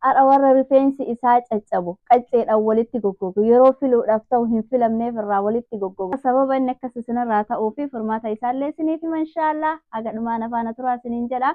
Har'a warra rifeensi isaa caccabu, qacceedhaan walitti goggogu, yeroo filuudhaaf ta'u hin filamneef irraa walitti goggogu. Sababa inni akkas isinirraa ta'uu fi furmaata isaallee isiniif hima inshaallah. Haga dhumaan afaan turaa isiniin jedha.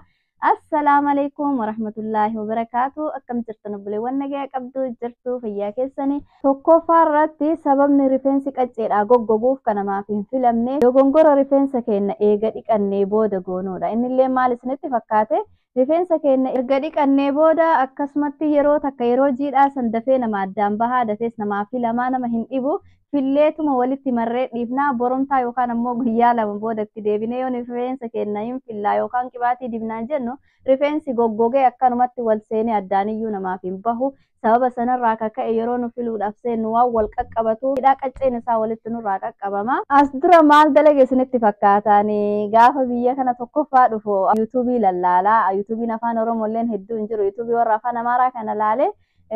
Assalaamu alaikum warahmatullaahi wabarakaatu. Akkam jirtan obboleewwan, nagaya qabdu jirtu, fayyaa keessanii? Tokkoffaa irratti sababni rifeensi qacceedhaa goggoguuf kan namaaf hin filamne dogongora rifeensa keenya eega dhiqannee booda goonuudha. Innillee maal isinitti fakkaate? Rifeensa keenya erga dhiqannee booda akkasumatti yeroo takka yeroo jiidhaa san dafee nama addaan bahaa, dafees namaa filamaa, nama hin dhibu. Filleetuma walitti marree dhiifnaa, boromtaa yookaan ammoo guyyaa 2 booda itti deebinee yoo rifeensa keenya hin fillaa yookaan qibaatii dibnaan jennu, rifeensi goggogee akkanumatti wal seenee addaaniyyuu namaaf hin bahu. Sababa sanarraa akka ka'e yeroo nu filuudhaaf seennu waan wal qaqqabatu hidhaa qacceen isaa walitti nurraa qaqqabama. As dura maal dalage isinitti fakkaataani? Gaafa biyya kana tokkoffaa dhufu YouTubeii lallaalaa, YouTubeiin afaan Oromolleen hedduu hin jiru, YouTubeii warra afaan Amaaraa kana laalee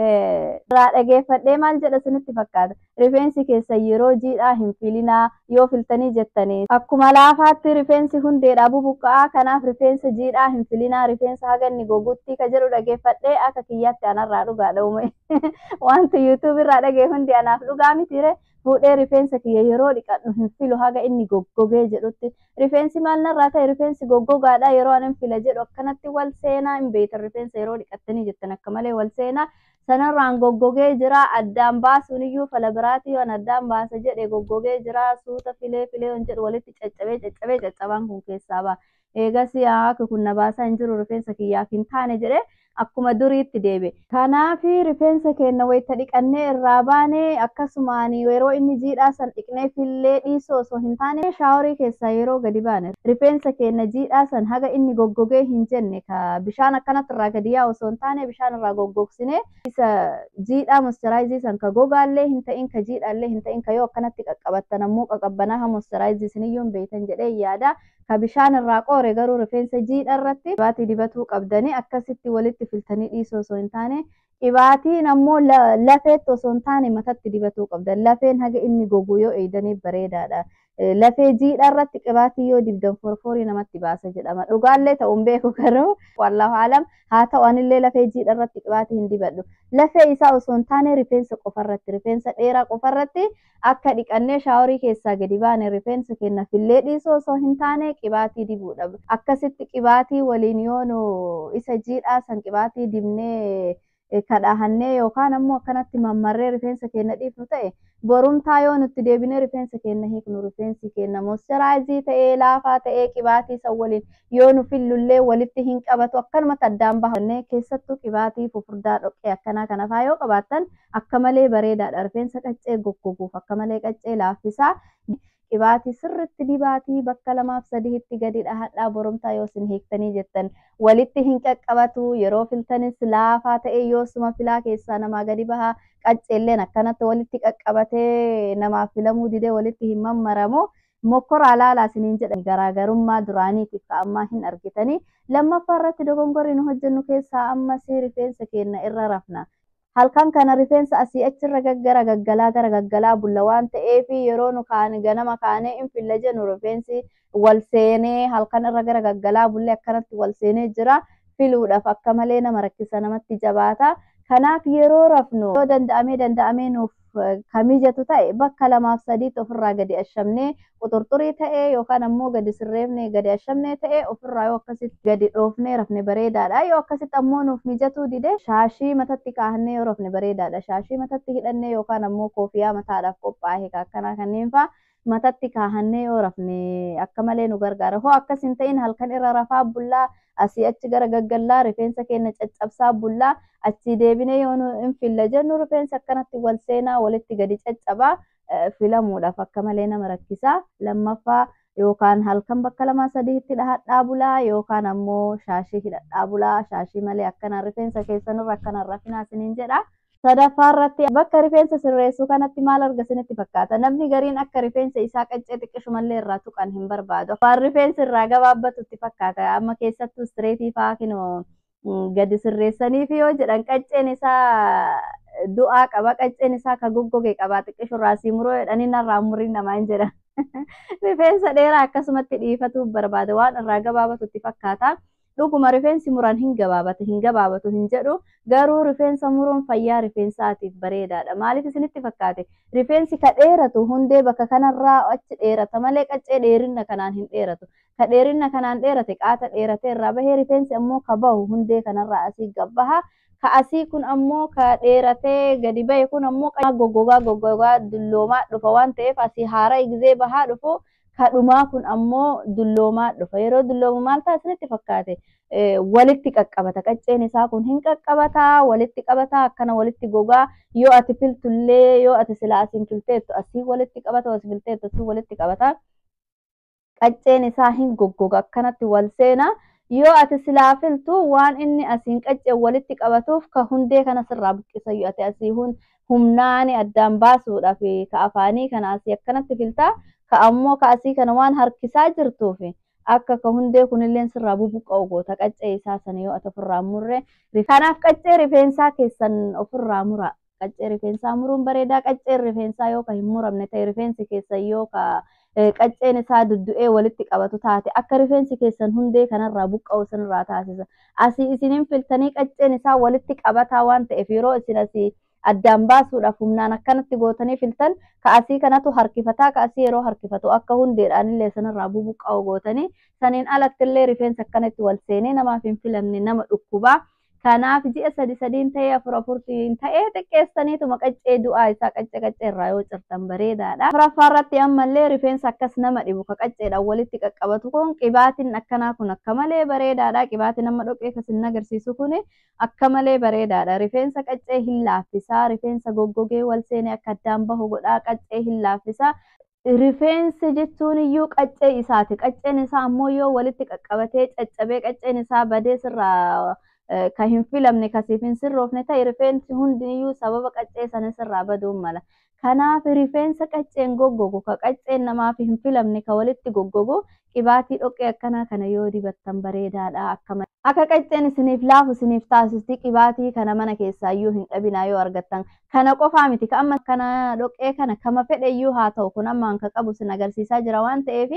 irraa dhageeffadhee maal jedha isinitti fakkaata? Rifeensi keessa yeroo jiidhaa hin filinaa, yoo filtanii jettanii akkuma laafaatti rifeensi hundeedhaa bubuqqa'aa, kanaaf rifeensa jiidhaa hin filinaa rifeensa haga inni gogutti ka jedhu dhageeffadhee. Akka kiyyaatti anarraa dhugaadha uume. Wanti YouTube irraa dhagee hundi anaaf dhugaa mitiire. Fuudhee rifeensa kiyya yeroo dhiqadhu hin filu haga inni goggogee jedhutti. Rifeensi maal narraa ta'e? Rifeensi goggogaadha. Yeroo ani fila jedhu akkanatti wal seenaa hin beektan. Rifeensa yeroo dhiqattanii jettan akka malee wal seenaa, sanarraan goggogee jira. Addaan baasuun iyyuu fala biraati. Yoo addaan baasa jedhe goggogee jira. Suuta filee filee yoon jedhu walitti caccabee caccabee caccabaan kun keessaa ba'a. Eegas akka kun na baasaa hin jiru, rifeensa kiyyaaf hin taane jedhe, akkuma duriitti deebi'e. Kanaaf rifeensa keenya wayita dhiqannee irraa baane akkasumaan yeroo inni jiidhaa san dhiqnee fillee dhiisoo osoo hin taane, showerii keessaa yeroo gadi baane rifeensa keenya jiidhaa san haga inni goggogee hin jenne, ka bishaan akkanatti irraa gadi yaa'u osoo hin taane, bishaan irraa goggogsine isa jiidhaa moisturizeii san, ka gogaallee hin ta'in, ka jiidhaallee hin ta'in, ka yoo akkanatti qaqqabattan ammoo qaqabbanaa moisturizeii isiniyyuu hin beektan jedhee yaada. Ka bishaan irraa qoore garuu rifeensa jiidha irratti dhibaatii dibatuu qabdanii akkasitti walitti filtanii dhiisoo osoo hin taane, dhibaatiin ammoo lafeetti osoo hin taane matatti dibatuu qabdan. Lafeen haga inni gogu yoo eegdanii bareedaadha. Lafee jiidha irratti qibaatii yoo dibdan forfoorii namatti baasa jedhama. Dhugaallee ta'uun beeku garuu wallahu alam. Haa ta'u, anillee lafee jiidha irratti qibaatii hin dibadhu. Lafee isaa osoo hin taane rifeensa qofarratti, rifeensa dheeraa qofarratti akka dhiqannee showerii keessaa gadi baane rifeensa keenya fillee dhiisoo osoo hin taane qibaatii dibuudha. Akkasitti qibaatii waliin yoo nu isa jiidhaa san qibaatii dibnee kadhahannee yookaan ammoo akkanatti mammarree rifeensa keenya dhiifnu ta'e, borumtaa yoo nutti deebinee rifeensa keenya hiiknu rifeensi keenya moisturizeii ta'ee, laafaa ta'ee, qibaatii san waliin yoo nu fillullee walitti hin qabatu, akkanumatti addaan baha. Keessattuu qibaatii fufurdaa dhoqqee akkanaa kana faa yoo qabaattan akka malee bareedaadha. Rifeensa qaccee goggoguuf akka malee qaccee laaffisaa. Qibaatii sirritti dibaatii bakka lamaaf sadiitti gadi dhahadhaa, borumtaa yoo isin hiiktanii jettan walitti hin qaqqabatu. Yeroo filtanis laafaa ta'e yoo suma filaa keessaa namaa gadi bahaa, qacceelleen akkanatti walitti qaqqabatee namaaf filamuu didee walitti hin mammaramu. Mokkoraa laalaa isiniin jedha, garaagarummaa duraaniitiif ka ammaa hin argitanii. Lammaffaa irratti dogongorri nu hojjennu keessaa ammas rifeensa keenya irra rafna. Halkan kana rifeensa asii achirra gaggara gaggalaa gara gaggalaa bulla waan ta'eef, yeroo nu kaane ganama kaanee hin filla jennu rifeensi wal seenee, halkan irra gara gaggalaa bullee akkanatti wal seenee jira. Filuudhaaf akka malee nama rakkisa, namatti jabaata. Kanaaf yeroo rafnu yoo danda'amee danda'amee nuuf ka mijatu ta'e bakka lamaaf sadiitti ofirraa gadi ashamnee quxurxurii ta'e yookaan ammoo gadi sirreefnee gadi ashamnee ta'e ofirraa yoo akkasitti gadi dhoofnee rafne bareedaadha. Yoo akkasitti ammoo nuuf mijatuu dide, shaashii matatti kaahannee yoo rafne bareedaadha. Shaashii matatti hidhannee yookaan ammoo koofiyaa mataadhaaf qophaa'e akkanaa kanneen fa'a matatti kaahannee yoo rafne akka malee nu gargaara. Hoo akkas hin ta'in halkan irra rafaa bullaa, asii achi gara gaggallaa rifeensa keenya caccabsaa bullaa, achii deebinee yoo nu hin filla jennu rifeensa akkanatti wal seenaa walitti gadi caccabaa, filamuudhaaf akka malee nama rakkisaa. Lammaffaa yookaan halkan bakka lamaa sadiitti dhahadhaa bulaa yookaan ammoo shaashii hidhadhaa bulaa. Shaashii malee akkanaan rifeensa keessanirra akkanaan rafinaa isiniin jedha. Sadaffaa irratti bakka rifeensa sirreessuu kanatti maal arga isinitti fakkaata? Namni gariin akka rifeensa isaa qaccee xiqqishumallee irraa tuqan hin barbaadu. Waan rifeensi irraa gabaabbatutti fakkaata. Amma keessattuu straightii fa'aa kinoo gadi sirreessanii fi yoo jedhan qacceen isaa du'aa qaba. Qacceen isaa ka goggoge qaba. Xiqqishurraa sii muroo jedhanii narraa muriin namaa hin jedhan. Rifeensa dheeraa akkasumatti dhiifatuuf barbaada. Waan irraa gabaabatutti fakkaata. Dhuguma rifeensi muran hin gabaabata, hin gabaabatu hin jedhu, garuu rifeensa muruun fayyaa rifeensaatiif bareedaadha. Maaliif isinitti fakkaate? Rifeensi ka dheeratu hundee bakka kanarraa achi dheerata malee qaccee dheerinna kanaan hin dheeratu. Ka dheerinna kanaan dheerate qaata dheeratee irraa bahee, rifeensi ammoo ka bahu hundee kanarraa asii gabbaha. Ka asii kun ammoo ka dheeratee gadi bahe kun ammoo goggogaa goggogaa dulloomaa dhufa waan ta'eef asii haara gizee bahaa dhufu ka dhumaa kun ammoo dulloomaa dhufa. Yeroo dulloomu maal ta'a isinitti fakkaate? Walitti qaqqabata. Qacceen isaa kun hin qaqqabataa, walitti qabataa, akkana walitti gogaa. Yoo ati filtullee, yoo ati silaa asiin filteettu asii walitti qabata, asii filteettu asii walitti qabata. Qacceen isaa hin goggoga, akkanatti wal seena. Yoo ati silaa filtu waan inni asiin qacceen walitti qabatuuf ka hundee kana sirraa buqqisayyuu ati asii humnaani addaan baasuudhaaf ka afaanii kana asii akkanatti filtaa. Ka ammoo ka asii kana waan harkisaa jirtuuf akka ka hundee kunillee sirraa bubuqqa'u goota qaccee isaa sana yoo ati ofirraa murre. Kanaaf qaccee rifeensaa keessan ofirraa mura. Qaccee rifeensaa muruun bareedaa. Qacceen rifeensaa yoo ka hin muramne ta'e, rifeensi keessan yoo ka qacceen isaa duddu'ee walitti qabatu taate, akka rifeensi keessan hundee kanarraa buqqa'u sanirraa taasisa. Asii isiniin filtanii qacceen isaa walitti qabataa waan ta'eef yeroo isin asii addaan baasuudhaaf humnaan akkanatti gootanii filtan, ka asii kanatu harkifataa, ka asii yeroo harkifatu akka hundeedhaan illee sanirraa bubuqqa'u gootanii, saniin alatti illee rifeensa akkanatti wal seenee namaaf hin filamne nama dhukkubaa. Kanaaf ji'a sadi sadiin ta'ee, afur afurtiin ta'ee, xiqqeessaniituma qaccee du'aa isaa qaccee qaccee irraa yoo cirtan bareedaadha. Afuraffaa irratti ammallee rifeensa akkas nama dhibu ka qacceedhaan walitti qaqqabatu kun qibaatiin akkanaa kun akka malee bareedaadha. Qibaatiin amma dhoqqee kasin agarsiisu kun akka malee bareedaadha. Rifeensa qaccee hin laaffisaa, rifeensa goggogee wal seenee akka addaan bahu godhaa, qaccee hin laaffisaa. Rifeensi jechuun iyyuu qaccee isaati. Qacceen isaa ammoo yoo walitti qaqqabatee caccabee qacceen isaa badee sirraa ka hin filamne, kasiif hin sirroofne ta'e, rifeensi hundiyyuu sababa qaccee sana sirraa baduun mala. Kanaaf rifeensa qacceen goggogu, ka qacceen namaaf hin filamne, ka walitti goggogu, qibaatii dhoqqee akkanaa kana yoo dibattan bareedaadha. Akka qacceen isiniif laafu isiniif taasisti. Qibaatii kana mana keessaayyuu hin dhabinaa yoo argattan. Kana qofaa miti, ka amma kana dhoqqee kana kama fedheyyuu haa ta'u, kun ammaan ka qabu isin agarsiisaa jira waan ta'eef,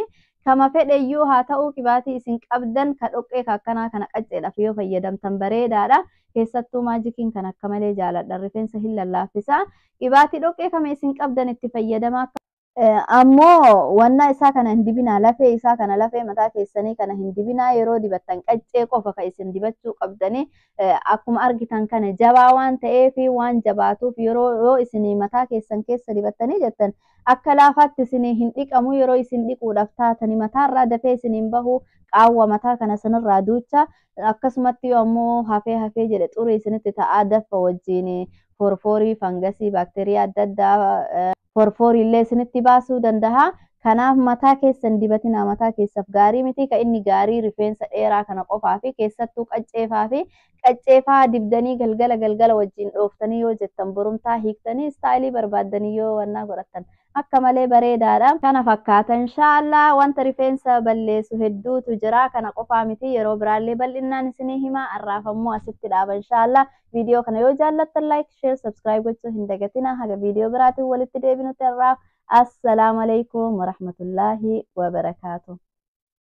kama fedheyyuu haa ta'u, qibaatii isin qabdan ka dhoqqee ka akkanaa kana qacceedhaaf yoo fayyadamtan bareedaadha. Keessattuu maajikiin kan akka malee jaaladha. Rifeensa hin lallaaffisa. Qibaatii dhoqqee kama isin qabdan itti fayyadamaa. Ammoo wanna isaa kana hin dibinaa, lafee isaa kana, lafee mataa keessanii kana hin dibinaa. Yeroo dibattan qaccee qofa ka isin dibachuu qabdanii. Akkuma argitan kana jabaa waan ta'eef, waan jabaatuuf, yeroo yoo isin mataa keessan keessa dibattanii jettan akka laafaatti isin hin dhiqamu. Yeroo isin dhiquudhaaf taatanii mataarraa dafee isin hin bahu, qaawwa mataa kana sanirraa duucha. Akkasumatti yoo ammoo hafee hafee jedhe xurii isinitti ta'aa, daffa wajjin forfoorii, fangasii, baakteeriyaa adda addaa forfoorii illee isinitti baasuu danda'a. Kanaaf mataa keessan dibatinaa, mataa keessaaf gaarii miti. Ka inni gaarii rifeensa dheeraa kana qofaa fi keessattuu qacceefaa fi qacceefaa dibdanii galgala galgala wajjin dhooftanii yoo jettan, borumtaa hiiktanii istaayilii barbaaddanii yoo wannaa godhattan akka malee bareedaadha. Kana fakkaata inshaallah. Wanta rifeensa balleessu hedduutu jira. Kana qofaa miti, yeroo biraallee bal'innaan isinii hima. Har'aaf ammoo asitti dhaaba inshaallah. Viidiyoo kana yoo jaallattan like, share, subscribe gochuu hin dagatina. Haga viidiyoo biraatiin walitti deebinutti har'aaf assalaamu alaikum warahmatullaahi wabarakaatu.